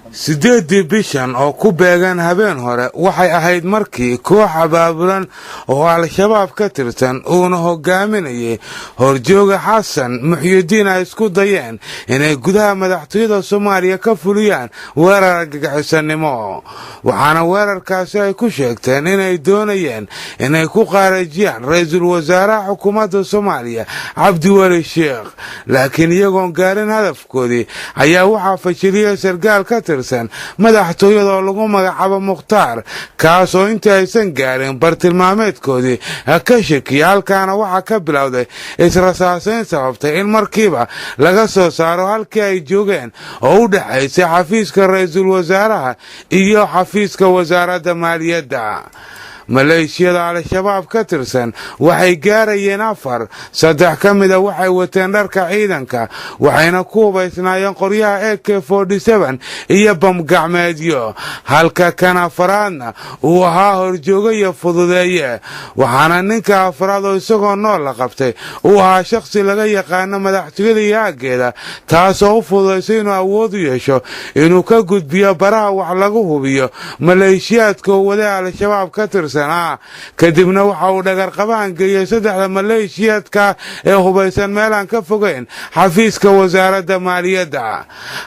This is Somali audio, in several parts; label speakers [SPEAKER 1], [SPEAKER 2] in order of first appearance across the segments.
[SPEAKER 1] 8-dii bishan oo ku beegan habeen hore waxay ahayd markii koox abaabulan oo Al-Shabaab ka tirsan uuna hogaaminayay horjooga Xasan Muxyidiin ay isku dayeen inay gudaha madaxtooyada Soomaaliya ka fuliyaan weerar argagixisanimo. Waxaana weerarkaasi ay ku sheegteen inay doonayeen inay ku qaarajiyaan ra-iisul wasaaraha xukuumadda Soomaaliya, Cabdiweli Sheekh. Laakiin iyagoon gaarin hadafkoodii ayaa waxaa fashiliyay sargaal ka tirsan madaxtooyada oo lagu magacaabo Mukhtaar, kaasoo intii aysan gaarin bartilmaameedkoodii ka shakiya. Halkaana waxaa ka bilowday israsaasayn sababtay in markiiba laga soo saaro halkii ay joogeen oo u dhexaysay xafiiska ra-iisul wasaaraha iyo xafiiska wasaaradda maaliyadda. Maleeshiyada Al-Shabaab ka tirsan waxay gaarayeen afar. Saddex ka mida waxay wateen dharka ciidanka, waxayna ku hubaysnaayeen qoryaha AK iyo bamgacmeedyo, halka kan afaraadna uu ahaa horjooga iyo fududeeye. Waxaana ninka afraad oo isagoo nool la qabtay uu ahaa shakhsi laga yaqaano madaxtooyada iyo aaggeeda, taasoo u fududaysay inuu awood u yeesho inuu ka gudbiyo baraha wax lagu hubiyo maleeshiyaadka oo wade Al-Shabaab ka tirsan. Kadibna waxa uu dhagarqabahan geeyey saddexda maleeshiyaadka ee hubaysan meelaan ka fogeyn xafiiska wasaaradda maaliyadda.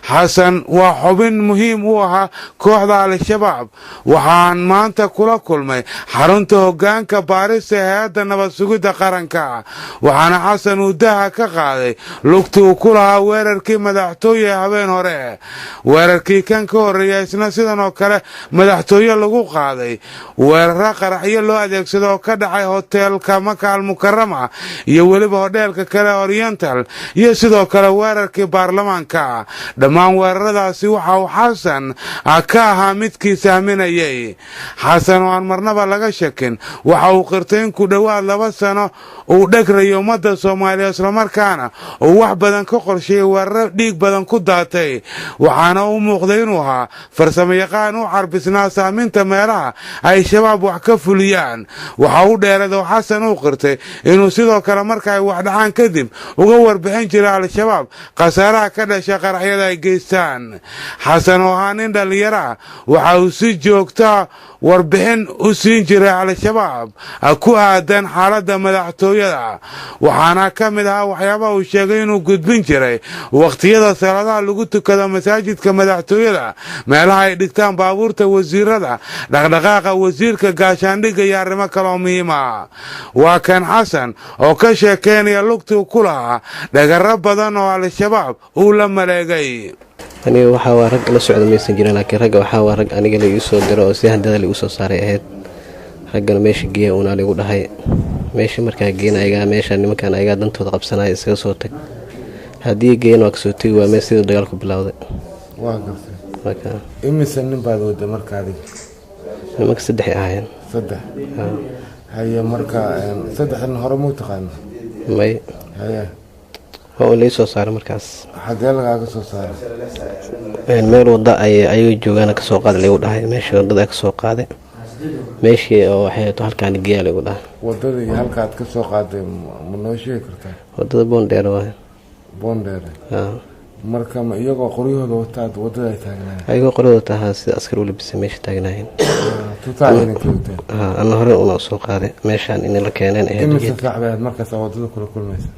[SPEAKER 1] Xasan waa xubin muhiim u ahaa kooxda Al-Shabaab. Waxaan maanta kula kulmay xarunta hoggaanka baarista ee hay-adda nabad sugidda qaranka. Waxaana Xasan uu daha ka qaaday lugta uu ku lahaa weerarkii madaxtooye habeen hore, weerarkii kan ka horreeya isna sidan oo kale madaxtooye lagu qaaday, weeraro qaraxyo loo adeegsado oo ka dhacay hoteelka Maka Almukarama iyo weliba hodheelka kale Oriental, iyo sidoo kale weerarkii baarlamaanka. Dhammaan weeraradaasi waxa uu Xasan ka ahaa midkii sahminayay. Xasan oo aan marnaba laga shakin waxa uu qirtay in ku dhowaad 2 sano uu dhagrayo ummadda Soomaaliya, islamarkaana uu wax badan ka qorsheeyey weeraro dhiig badan ku daatay. Waxaana u muuqday inuu ahaa farsamo yaqaan u carbisnaa sahminta meelaha ay Shabaab wax ka fuliyaan. Waxa u dheerad oo Xasan uu qirtay inuu sidoo kale marka ay wax dhacaan kadib uga warbixin jiray Al-Shabaab khasaaraha ka dhasha qaraxyada ay geystaan. Xasan oo ahaa nin dhallinyaro ah waxa uu si joogta warbixin u siin jiray Al-Shabaab ku aadan xaaladda madaxtooyada. Waxaana ka mid ahaa waxyaabaha uu sheegay inuu gudbin jiray wakhtiyada salaadaha lagu tukado masaajidka madaxtooyada, meelaha ay dhigtaan baabuurta wasiirada, dhaqdhaqaaqa wasiirka gaashaandhigga iyo arrimo kaleoo muhiima. Waa kan Xasan oo ka sheekeynaya lugtuu ku lahaa dhagaro badan oo Al-Shabaab uu la maleegay.
[SPEAKER 2] Aniga waxaa waa rag la socda maysan jirin, laakiin ragga waxaa waa rag aniga la igu soo diro oo si handada la igu soo saaray ahayd. Raggana meesha geeya uunaa ligu dhahay. Meesha markaa geena, ayagaa meesha nimankan ayagaa dantooda qabsanaya, isaga soo tag. Haddii geena waa kasoo tegi, waa meel siduu dagaalku bilowday.
[SPEAKER 1] Waa gartay. Imise nin baad wada marka adiga?
[SPEAKER 2] Nimanka saddexay ahaayeen.
[SPEAKER 1] Saddex, haye. Marka saddex nin hore muu taqaana?
[SPEAKER 2] May.
[SPEAKER 1] Haye.
[SPEAKER 2] Waa un lai soo saaray markaas.
[SPEAKER 1] Xagee lagaaga soo saaray?
[SPEAKER 2] Meel wada ay ayaga joogaana kasoo qaada laigu dhahay. Meeshii wadada kasoo qaaday, meeshii oo waxay to halkaan geeyaa laigu dhahay.
[SPEAKER 1] Wadada iyo halka aad ka soo qaaday ma noo sheegi kartaa?
[SPEAKER 2] Wadada Boondheer waay.
[SPEAKER 1] Boondheere. Marka ma iyagoo qoryahooda wataad wadada ay taagnaayeen?
[SPEAKER 2] Ayagoo qoryahooda tahaa, sida askar u labisay meesha taagnaayeen.
[SPEAKER 1] Tuutaa ciidanka wateen?
[SPEAKER 2] Ana hore una soo qaaday meeshaan in la keeneen ahayd.
[SPEAKER 1] Imise saac bay aad markaas wadada kula kulmaysa?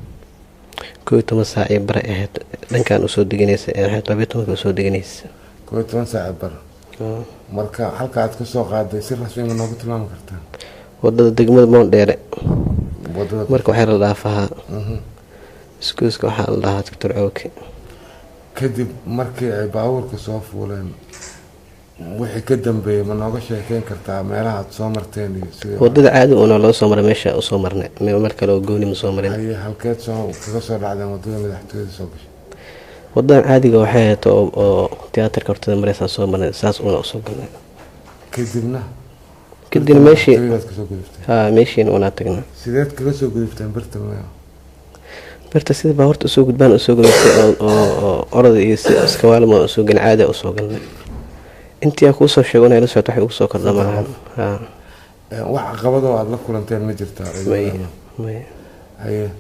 [SPEAKER 2] 11 saac iyo bare ahayd. Dhankan usoo deganaysa ahayd, 12-ka usoo deganaysa.
[SPEAKER 1] 11 saac bar. Marka halka aad ka soo qaaday si rasmi ma noogu tilmaami kartaa?
[SPEAKER 2] Wadada degmada Boondheere.
[SPEAKER 1] Wadada.
[SPEAKER 2] Marka waxaa la dhaafahaa iskuuska, waxaa la dhahaa Doctor Cooke.
[SPEAKER 1] Kadib markii ay baabuurka soo fuuleen wixii ka dambeeyey ma nooga sheekeyn kartaa, meelaha aad soo marteen iyo sida?
[SPEAKER 2] Wadada caadi una loo soo maray, meesha usoo marnay, meel kale oo gooni ma soo marin.
[SPEAKER 1] Haye, halkeed soo kaga soo dhacdeen wadada madaxtooyada soo gashay?
[SPEAKER 2] Wadadan caadiga waxay ahayd oo tiyaatarka hortada mareysaan soo marnay, saas una usoo galnay.
[SPEAKER 1] Kadibna?
[SPEAKER 2] Kadibna meeshii
[SPEAKER 1] madaxtooyadaad kasoo gudubteen?
[SPEAKER 2] Ha, meeshiina unaa tagnay.
[SPEAKER 1] Sideed kaga soo gudubteen birta maya?
[SPEAKER 2] Birta sida baa horta usoo gudbaan usoo gudubtay oo orada iyo si iskawaalma usoo gelin, caadi usoo galnay. Intii aan kuusoo sheego inay la socoto waxay ugu soo kordha malahan, ha.
[SPEAKER 1] Wax caqabadoo aada la kulanteen ma jirtaa?
[SPEAKER 2] May, may.
[SPEAKER 1] Haye,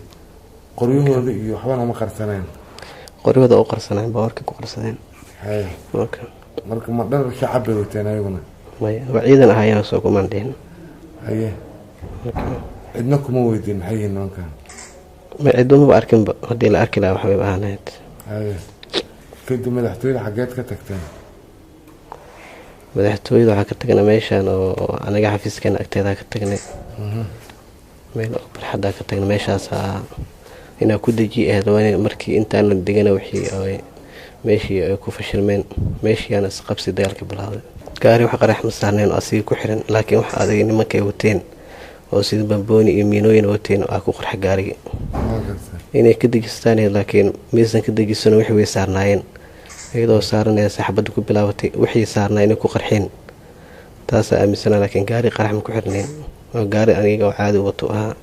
[SPEAKER 1] qoryahooda iyo waxbana ma qarsaneen?
[SPEAKER 2] Qoryahooda u qarsaneen, baawarka ku qarsadeen.
[SPEAKER 1] Haye.
[SPEAKER 2] Marka
[SPEAKER 1] Marka ma dhar shacab bay wateen ayaguna?
[SPEAKER 2] Maya, waa ciidan ahaayeen, soo kumaan dhihin.
[SPEAKER 1] Haye, cidna kuma weydiin maxay yihiin nimankan?
[SPEAKER 2] Ma, ciddo maba arkinba. Haddii la arki lahaa waxbayba ahaan lahayd.
[SPEAKER 1] Haye, kadib madaxtooyada xaggeed ka tagteen?
[SPEAKER 2] Madaxtooyada waxaa ka tagnay meeshaan oo anaga xafiiskeena agteeda ka tagnay, meel oo barxaddaa ka tagnay. Meeshaasaa inaa ku deji ahayd. Waa markii intaana degana wixii ay meeshii ay ku fashilmeen, meeshiiyaana isqabsi dagaalka bilaawday. Gaari wax qarax ma saarneen oo asiga ku xiran, laakiin wax adag nimanka ay wateen oo sida bambooni iyo miinooyin wateen aa ku qarxa gaarigii.
[SPEAKER 1] Waa gartay.
[SPEAKER 2] Inay ka dejistaan, laakiin maysan ka dejisano. Wixii way saarnaayeen, iyadoo saaranaya saxbadda ku bilaabatay. Wixii saarnaa inay ku qarxeen taasaa aaminsana, laakiin gaari qarax ma ku xirnayn, oo gaari aniga oo caadi wato ahaa.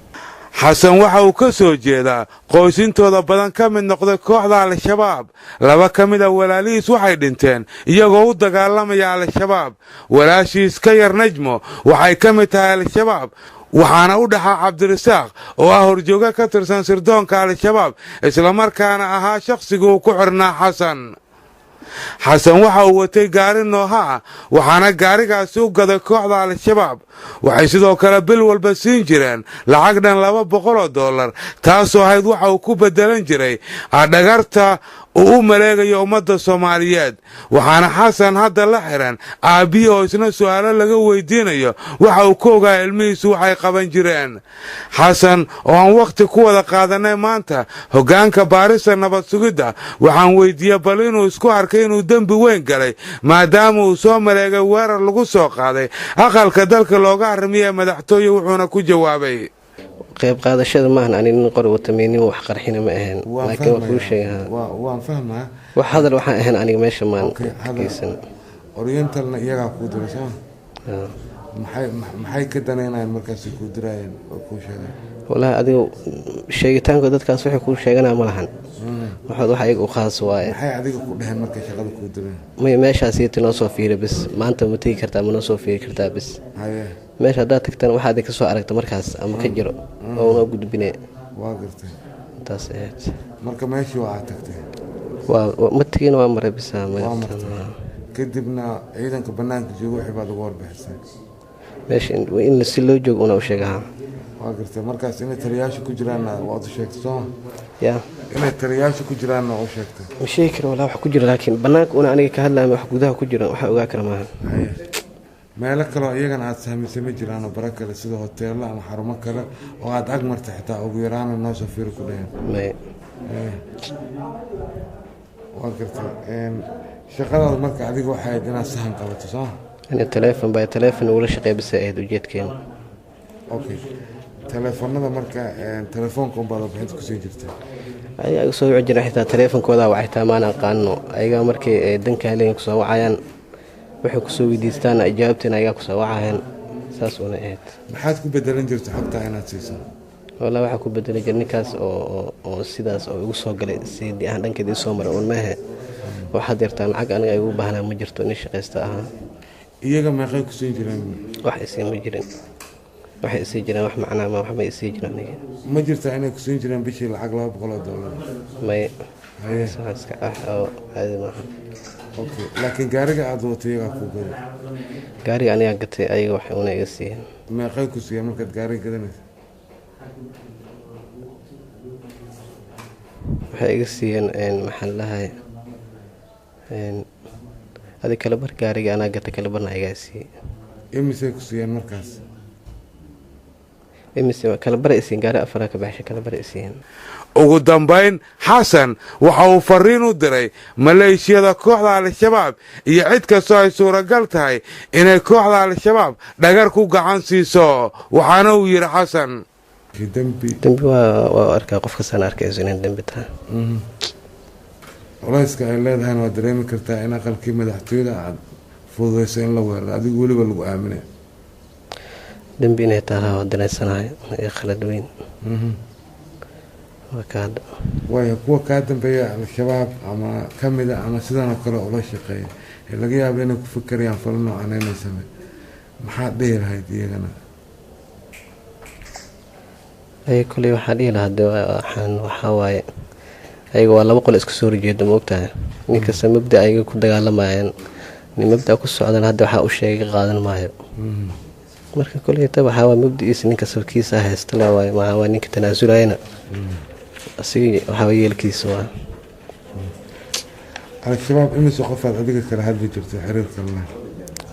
[SPEAKER 1] Xasan waxa uu ka soo jeedaa qoysintooda badan ka mid noqday kooxda Al-Shabaab. Laba ka mid a walaalihiis waxay dhinteen iyagoo u dagaalamaya Al-Shabaab. Walaashiis ka yar, Najmo, waxay ka mid tahay Al-Shabaab, waxaana u dhaxaa Cabdirasaaq oo ah horjooga ka tirsan sirdoonka Al-Shabaab, islamarkaana ahaa shakhsigii uu ku xirnaa Xasan. Xasan waxa uu watay gaari Noha ah, waxaana gaarigaasi u gaday kooxda Al-Shabaab. Waxay sidoo kale bil walba siin jireen lacag dhan $200, taasoo ahayd waxa uu ku bedelan jiray dhagarta uu u maleegayo ummadda Soomaaliyeed. Waxaana Xasan hadda la xiran aabbihii oo isna su'aalo laga weydiinayo waxa uu ka ogaa ilmihiisu waxay qaban jireen. Xasan oo aan wakhti ku wada qaadanay maanta hoggaanka baarista nabad sugidda, waxaan weydiiyey bal inuu isku arkay inuu dembi weyn galay, maadaama uu soo maleegay weerar lagu soo qaaday aqalka dalka looga harmiyay madaxtooye. Wuxuuna ku jawaabay:
[SPEAKER 2] Qayb qaadashada maahan. Ani nin qori wata nin wax qarxina ma ahayn, laakiin waa kuu sheega.
[SPEAKER 1] Waan fahmaa.
[SPEAKER 2] Wax hadal waxaan ahayn aniga meesha maan geysan.
[SPEAKER 1] Orientalna iyagaa kuu diray, sooma? Maxay ka danaynayaan markaasi kuu diraayeen oo kuu sheegeen?
[SPEAKER 2] Wallaahi adiga sheegitaanka dadkaas waxay kuu sheeganaa ma lahan. Waxaad wax ayaga u khaas waaye.
[SPEAKER 1] Maxay adiga ku dheheen markay shaqada kuu direen?
[SPEAKER 2] May, meeshaas noo soo fiiri bis. Maanta ma tegi kartaa, ma noo soo fiiri kartaa bis? Meesha haddaad tagtana waxaad ka soo aragta markaas ama ka jiro oo noo gudbine.
[SPEAKER 1] Waa gartay.
[SPEAKER 2] Intaas ahayd.
[SPEAKER 1] Marka meeshii waa aad tagtay?
[SPEAKER 2] Waa ma tegin, waa maray bisa.
[SPEAKER 1] Waa martay, kadibna ciidanka banaanka jooga wixii baad uga warbixisay?
[SPEAKER 2] Meesha in si loo joogo una u sheegaha.
[SPEAKER 1] Waa gartay. Markaas inay taliyayaasha ku jiraanna waad u sheegtay, sooma?
[SPEAKER 2] Ya.
[SPEAKER 1] Inay taliyayaasha ku jiraanna waa u sheegtay?
[SPEAKER 2] Ma sheegi karo walaa wax ku jira, laakiin banaanka una aniga ka hadlaya. Wax gudaha ku jira waxa ogaa kara maaha.
[SPEAKER 1] Haye, meelo kaleo iyagana aada sahmisay ma jiraan oo bara kale, sida hoteello ama xarumo kale oo aada ag martay, xitaa ugu yaraana noo soo fiiri ku dhaheen?
[SPEAKER 2] May.
[SPEAKER 1] Waa gartay. Shaqadaada marka adiga waxay ahayd inaad sahan qabato, sooma?
[SPEAKER 2] Ani teleefon by teleefon ugula shaqeey bisa ahayd ujeedkeena.
[SPEAKER 1] Okay, teleefonada marka telefoonka unbaad warbixinta kusii jirtay?
[SPEAKER 2] Ayaga iga soo wici jireen, xitaa teleefonkooda waa xitaa maan aqaano. Ayaga markay ay dankaa leeyihin kusoo wacayaan, waxay kusoo weydiistaan jawaabteena ayagaa kusoo wacayaan, saas una ahayd.
[SPEAKER 1] Maxaad ku bedelan jirta xogtaa inaad siiso?
[SPEAKER 2] Wallah waxaa ku bedelay jir ninkaas oo sidaas oo igu soo galay seedi ahaan dhankeeda isoo maray uun maahe. Waxaad yartaan lacag aniga igu baahnaa ma jirto, nin shaqaysta ahaa.
[SPEAKER 1] Iyaga meeqay ku siin jireen?
[SPEAKER 2] Wax isii ma jirin. Waxay isii jireen wax macnaa ma wax ma isii jiraan aniga.
[SPEAKER 1] Ma jirtaa inay ku siin jireen bishii lacag $200?
[SPEAKER 2] May. Wax iska ah oo caadi maaha.
[SPEAKER 1] Okay, laakiin gaariga aada wato iyagaa kuu gaday?
[SPEAKER 2] Gaariga anigaa gatay, ayaga waxay una iga siiyeen.
[SPEAKER 1] Meeqay ku siiyeen markaad gaariga gadanaysa?
[SPEAKER 2] Waxay iga siiyeen, maxaa la dhahay, adi kalabar gaariga anaa gatay, kalabarna ayagaa siiyey.
[SPEAKER 1] Imisay ku siiyeen markaas?
[SPEAKER 2] Imise kalabara isiin, gaari afaraa ka baxshay, kalabara isiiyeen.
[SPEAKER 1] Ugu dambayn Xasan waxa uu fariin u diray maleeshiyada kooxda Al-Shabaab iyo cid kastoo ay suuragal tahay inay kooxda Al-Shabaab dhagar ku gacan siiso. Waxaana uu yidhi Xasan:
[SPEAKER 2] Dembi waa arkaa, qof kastaan arkayso inay dembi tahay.
[SPEAKER 1] Culayska ay leedahayna waa dareemi kartaa in aqalkii madaxtooyada aada fududayso in la weeraro, adigu weliba lagu aaminay.
[SPEAKER 2] Dembi inay tahay waa dareensanahay ee khalad weyn waa ka hadda.
[SPEAKER 1] Waayo, kuwa kaa dambeeya Al-Shabaab ama kamida ama sidan oo kale ula shaqeeya ee laga yaabo inay ku fikerayaan falo noocan inay samey, maxaad dhihi lahayd iyagana?
[SPEAKER 2] Ay kuley waxaa dhihi lahaa de waxaan waxaa waaye ayaga waa laba qol iska soo horjeeda, ma ogtahay? Nin kasta mabda ayaga ku dagaalamayaan. Nin mabda ku socdan hadda waxaa u sheegay qaadan maayo. Marka koleyta waxaa waa mabdi'iisa, ninka sabkiisa haysta le waaye. Maxaa waa ninka tanaasulayana asigii waxaa yeelkiisa waa.
[SPEAKER 1] Al-Shabaab imise qofaad adiga kala hadli jirtay xiriirka leh?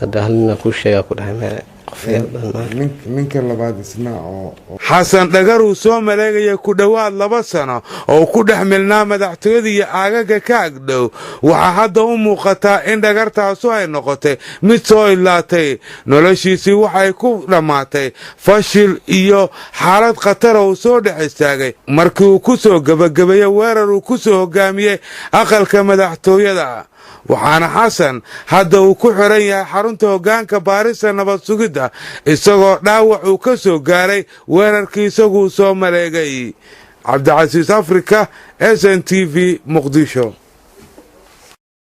[SPEAKER 2] Hadda hal nina kuu sheegaa ku dhahay, ma qof yar dhan maaha.
[SPEAKER 1] Ninka labaad isna oo Xasan Dhagar uu soo maleegaya ku dhowaad 2 sano oo ku dhex milnaa madaxtooyada iyo aagaga ka agdhow, waxaa hadda u muuqataa in dhagartaasu ay noqotay mid soo idlaatay. Noloshiisii waxay ku dhammaatay fashil iyo xaalad khatara uu soo dhex istaagay markii uu ku soo gebagabeeyey weerar uu ku soo hogaamiyey aqalka madaxtooyada. Waxaana Xasan hadda uu ku xiran yahay xarunta hoggaanka baarista nabad sugidda, isagoo dhaawac uu ka soo gaaray weerarkii isaguu soo maleegay. Cabdicasiis Africa, SNTV, Muqdisho.